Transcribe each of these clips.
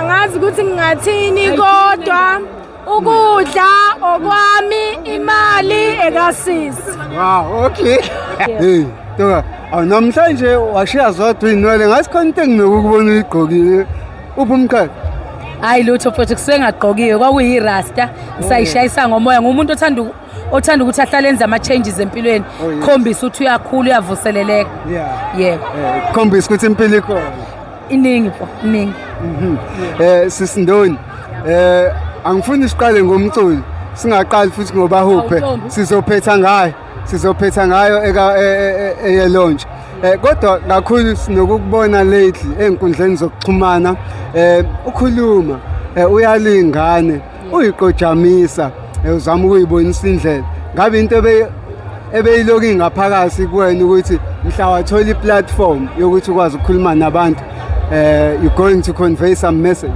Angazi ukuthi ngingathini kodwa ukudla okwami, imali ekasisi. Wow, okay. Hey, Ntoka, awu namhlanje washiya zodwa iy'nwele, ngathi khona into enginokukubona uyigqokile. Uphi umqhele? Hayi lutho mfowethu, kusengagqokiwe, kwakuyirasta, ngisayishayisa ngomoya. Ngumuntu othanda ukuthi ahlale enze ama-changes empilweni. Khombisa ukuthi uyakhula, uyavuseleleka. Yebo. Khombisa ukuthi impilo ikhona. Iningi mfo, iningi. Sisindoni, angifuni siqale ngomculo, singaqali futhi ngobahuphe. Awuntombi. Sizophetha ngayo eka eye launch. Kodwa kakhulu sinokukubona lately einkundleni zokuxhumana, ukhuluma, uyalingane, uyiqojamisa, uzama ukuyibonisa indlela. Ngabe into ebeyiloku ingaphakathi kuwena ukuthi mhla wathola i-platform yokuthi ukwazi ukukhuluma nabantu, you're going to convey some message?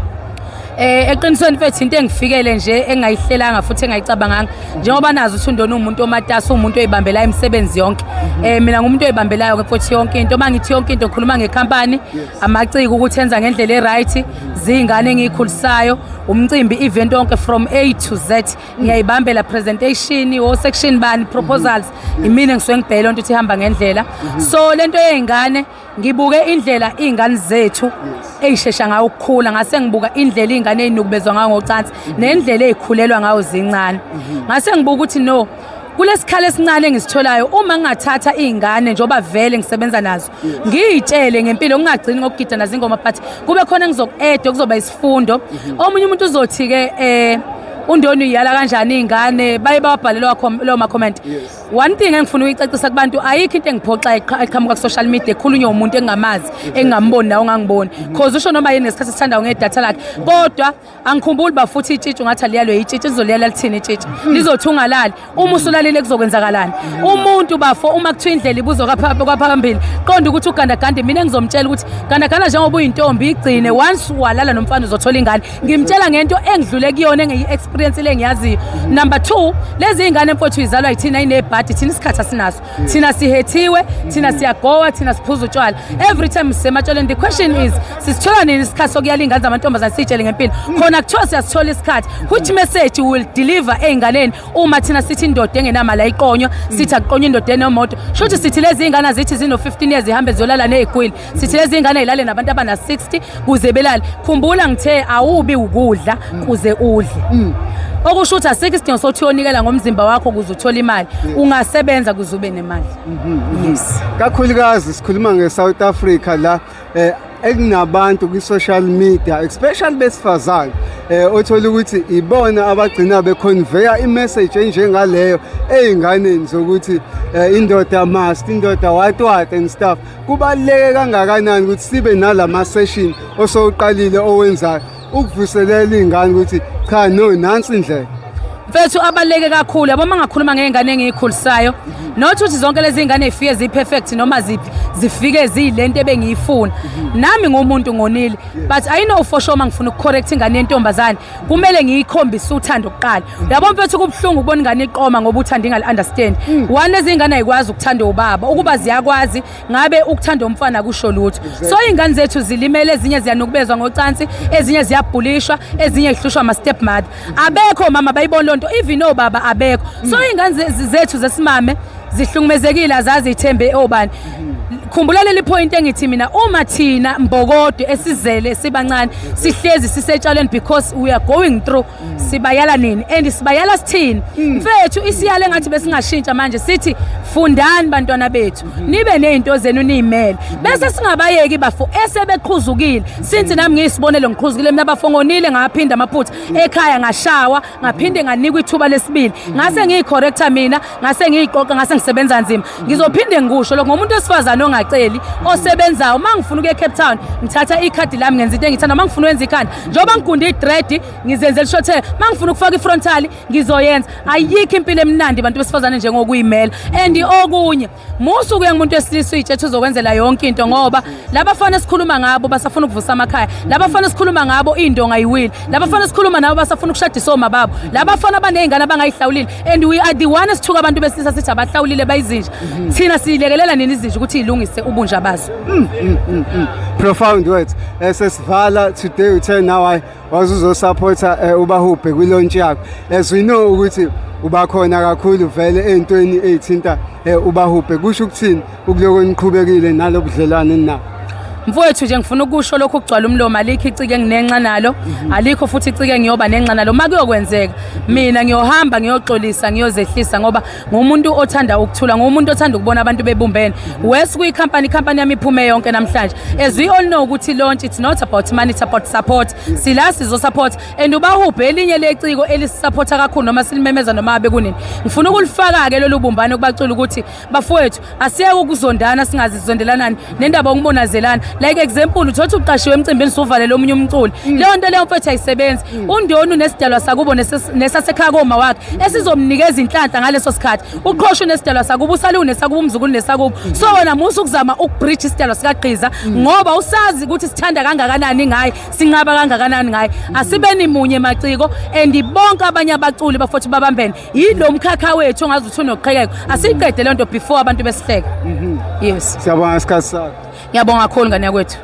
Eqinisweni mfethu, into engifikele nje engayihlelanga futhi engayicabanganga, njengoba nazi ukuthi uNdoni umuntu omatasa, umuntu oyibambelayo imisebenzi yonke. Mina ngumuntu oyibambelayo ke futhi yonke into. Mangithi yonke into, ngikhuluma ngekhampani, amaciko ukuthi enza ngendlela e-right, zingane engiyikhulisayo, umcimbi, event yonke from A to Z ngiyayibambela, presentation, wo section bani, proposals, imina engisuke ngibheke lonto ukuthi ihamba ngendlela. So lento yey'ngane, ngibuke indlela iy'ngane zethu ey'shesha ngayo ukukhula, ngase ngibuka indlela iy'ngane ey'nukubezwa ngayo ngocansi nendlela ey'khulelwa ngayo zincane. Ngase ngibuka ukuthi no, kulesikhala esincane engisitholayo, uma ngingathatha iy'ngane, njengoba vele ngisebenza nazo, ngiy'tshele ngempilo, ngingagcini ngokugida nazo ingoma, but kube khona engizoku-eda kuzoba isifundo. Omunye umuntu uzothi-ke, uNdoni uyala kanjani iy'ngane? Baye bawabhale lawo ma-comment. One thing engifuna ukuyicacisa kubantu, ayikho into engiphoxa eqhamuka ku-social media ekhulunywa umuntu engingamazi, engingamboni nawe ongangiboni, cause usho noma yini ngesikhathi esithandayo ngedatha lakhe. Kodwa angikhumbuli ba futhi itshitshi ungathi aliyalwe itshitshi, lizoliyala lithini itshitshi? Lizothi ungalali. Uma usulalile kuzokwenzakalani? Umuntu bafo, uma kuthiwa indlela ibuzwa kwaphambili, qonda ukuthi ugandaganda. Mina engizomtshela ukuthi gandaganda, njengoba uyintombi, igcine, once walala nomfana uzothola ingane. Ngimtshela ngento engidlule kuyona, engiyi-experience le engiyaziyo. Number two, lezi iy'ngane mfowethu izalwa yithina, inebhadi. Thina isikhathi asinaso, thina sihethiwe, thina siyagowa, thina siphuza utshwala every time sisematshaleni. The question is, sisithola nini isikhathi sokuyala iy'ngane zamantombazane, siyitshele ngempilo? Khona kuthiwa siyasithola isikhathi. Which message we will deliver ey'nganeni uma thina sithi indoda engenamali ayiqonywa, sithi akuqonywa indoda enomoto? Shuthi sithi lezi iy'ngane azithi zino-15 years zihambe ziyolala ney'gwili, sithi lezi iy'ngane y'lale nabantu abana-60 kuze belale. Khumbula ngithe awubi ukudla kuze udle, okusho ukuthi asikho isidingo sokuthi uyonikela ngomzimba wakho ukuze uthole imali. Ungasebenza kuze ube nemali, yes. Kakhulukazi sikhuluma nge-South Africa la, ekunabantu kwi-social media, especially besifazane, othola ukuthi ibona abagcina beconveya i-message enjengaleyo ey'nganeni zokuthi indoda must, indoda what what and stuff. Kubaluleke kangakanani ukuthi sibe nalama session osowuqalile owenzayo ukuvuselela iy'ngane ukuthi cha, no, nansi indlela? Mfethu, abaluleke kakhulu, yabo. Uma ngakhuluma ngey'ngane engiyikhulisayo, not ukuthi zonke lezi ngane zifike ziyi-perfect noma zifike ziyilento ebengiyifuna. Nami ngumuntu, ngonile, but I know for sure uma ngifuna ukucorrect ingane yentombazane, kumele ngiyikhombise uthando kuqala. Yabo mfethu, kubuhlungu ukubona ingane iqoma ngoba uthando ingali-understand. One, lezi ingane ayikwazi ukuthanda ubaba. Ukuba ziyakwazi, ngabe ukuthanda umfana kusho lutho. So iy'ngane zethu zilimele, ezinye ziyanukubezwa ngocansi, ezinye ziyabhulishwa, ezinye zihlushwa ama-step mother. Abekho mama bayibona loo nto, even obaba abekho. So iy'ngane zethu zesimame zihlukumezekile, azazi ithembe obani. Khumbula leli point engithi mina, uma thina mbokodo esizele sibancane sihlezi sisetshalweni because we are going through, sibayala nini and sibayala sithini? Mfethu, isiyale ngathi besingashintsha manje, sithi fundani bantwana bethu, nibe nezinto zenu, niyimele, bese singabayeki bafo esebeqhuzukile. Since nami ngiyisibonelo, ngiqhuzukile mina bafo, ngonile, ngaphinda amaphutha ekhaya, ngashawa, ngaphinde nganikwa ithuba lesibili, ngase ngiyicorrecta mina, ngase ngiyiqoqa, ngase ngisebenza nzima. Ngizophinde ngikusho lokho, ngomuntu wesifazane ongaceli, osebenzayo. Uma ngifuna ukuya eCape Town, ngithatha ikhadi lami, ngenza into engithanda. Uma ngifuna ukwenza ikhanda, njengoba ngigunda i-dread, ngizenzela i-short hair. Uma ngifuna ukufaka i-frontal, ngizoyenza. Ayikho impilo emnandi bantu besifazane njengokuyimela. And okunye, musu kuya ngumuntu wesilisa uyitshethe uzokwenzela yonke into, ngoba labafana esikhuluma ngabo basafuna ukuvusa amakhaya, labafana esikhuluma ngabo iy'ndonga ayiwile, labafana esikhuluma nabo basafuna ukushadisa oma babo, labafana baney'ngane abangayihlawulile. And we are the one esithuka abantu besilisa, sithi abahlawulile, bayizinja. Thina siyilekelela nini izinja ukuthi iy'lungise ubunja bazo? Profound words. Sesivala today, uthe now hayi wazuzosupporta uBahubhe kwi-launch yakho. As we know ukuthi uba khona kakhulu vele ey'ntweni ey'thinta uBahubhe, kusho ukuthini ukuloko niqhubekile nalobudlelwane ninabo? Mfowethu, nje ngifuna ukusho lokhu kugcwala umlomo, alikho icike enginenxa nalo, alikho futhi icike engiyoba nenxa nalo. Uma kuyokwenzeka mina ngiyohamba ngiyoxolisa, ngiyozehlisa, ngoba ngumuntu othanda ukuthula, ngumuntu othanda ukubona abantu bebumbene. Wes kuyikhampani, ikhampani yami iphume yonke namhlanje. As we all know ukuthi launch, it's not about money, it's about support. Sila sizo-support and uBahubhe elinye leciko elisupporta kakhulu noma silimemeza noma abe kunini. Ngifuna ukulifaka-ke lolu bumbano kubacula ukuthi bafowethu, asiyeke ukuzondana, singazizondelanani nendaba yokubonazelana. Like example, uthothi uqashiwe emcimbini, suvalele omunye umculi, leyo nto leyo mfethu ayisebenzi. Undoni unesidalwa sakubo nesasekhaya koma wakhe esizomnikeza inhlanhla ngaleso sikhathi. Uqhosha unesidalwa sakubo, usale unesakubo, umzukulu nesakubo. So wena musa ukuzama ukubridge isidalwa sikagqiza, ngoba usazi ukuthi sithanda kangakanani ngaye, sinqaba kangakanani ngaye. Asibeni munye maciko, and bonke abanye abaculi bafowethu babambene. Yilo mkhakha wethu ongazi ukuthi unoqhekeko. Asiyiqede leyo nto before abantu besihleka. Yes. Siyabonga isikhathi sakho. Ngiyabonga kakhulu, ngane yakwethu.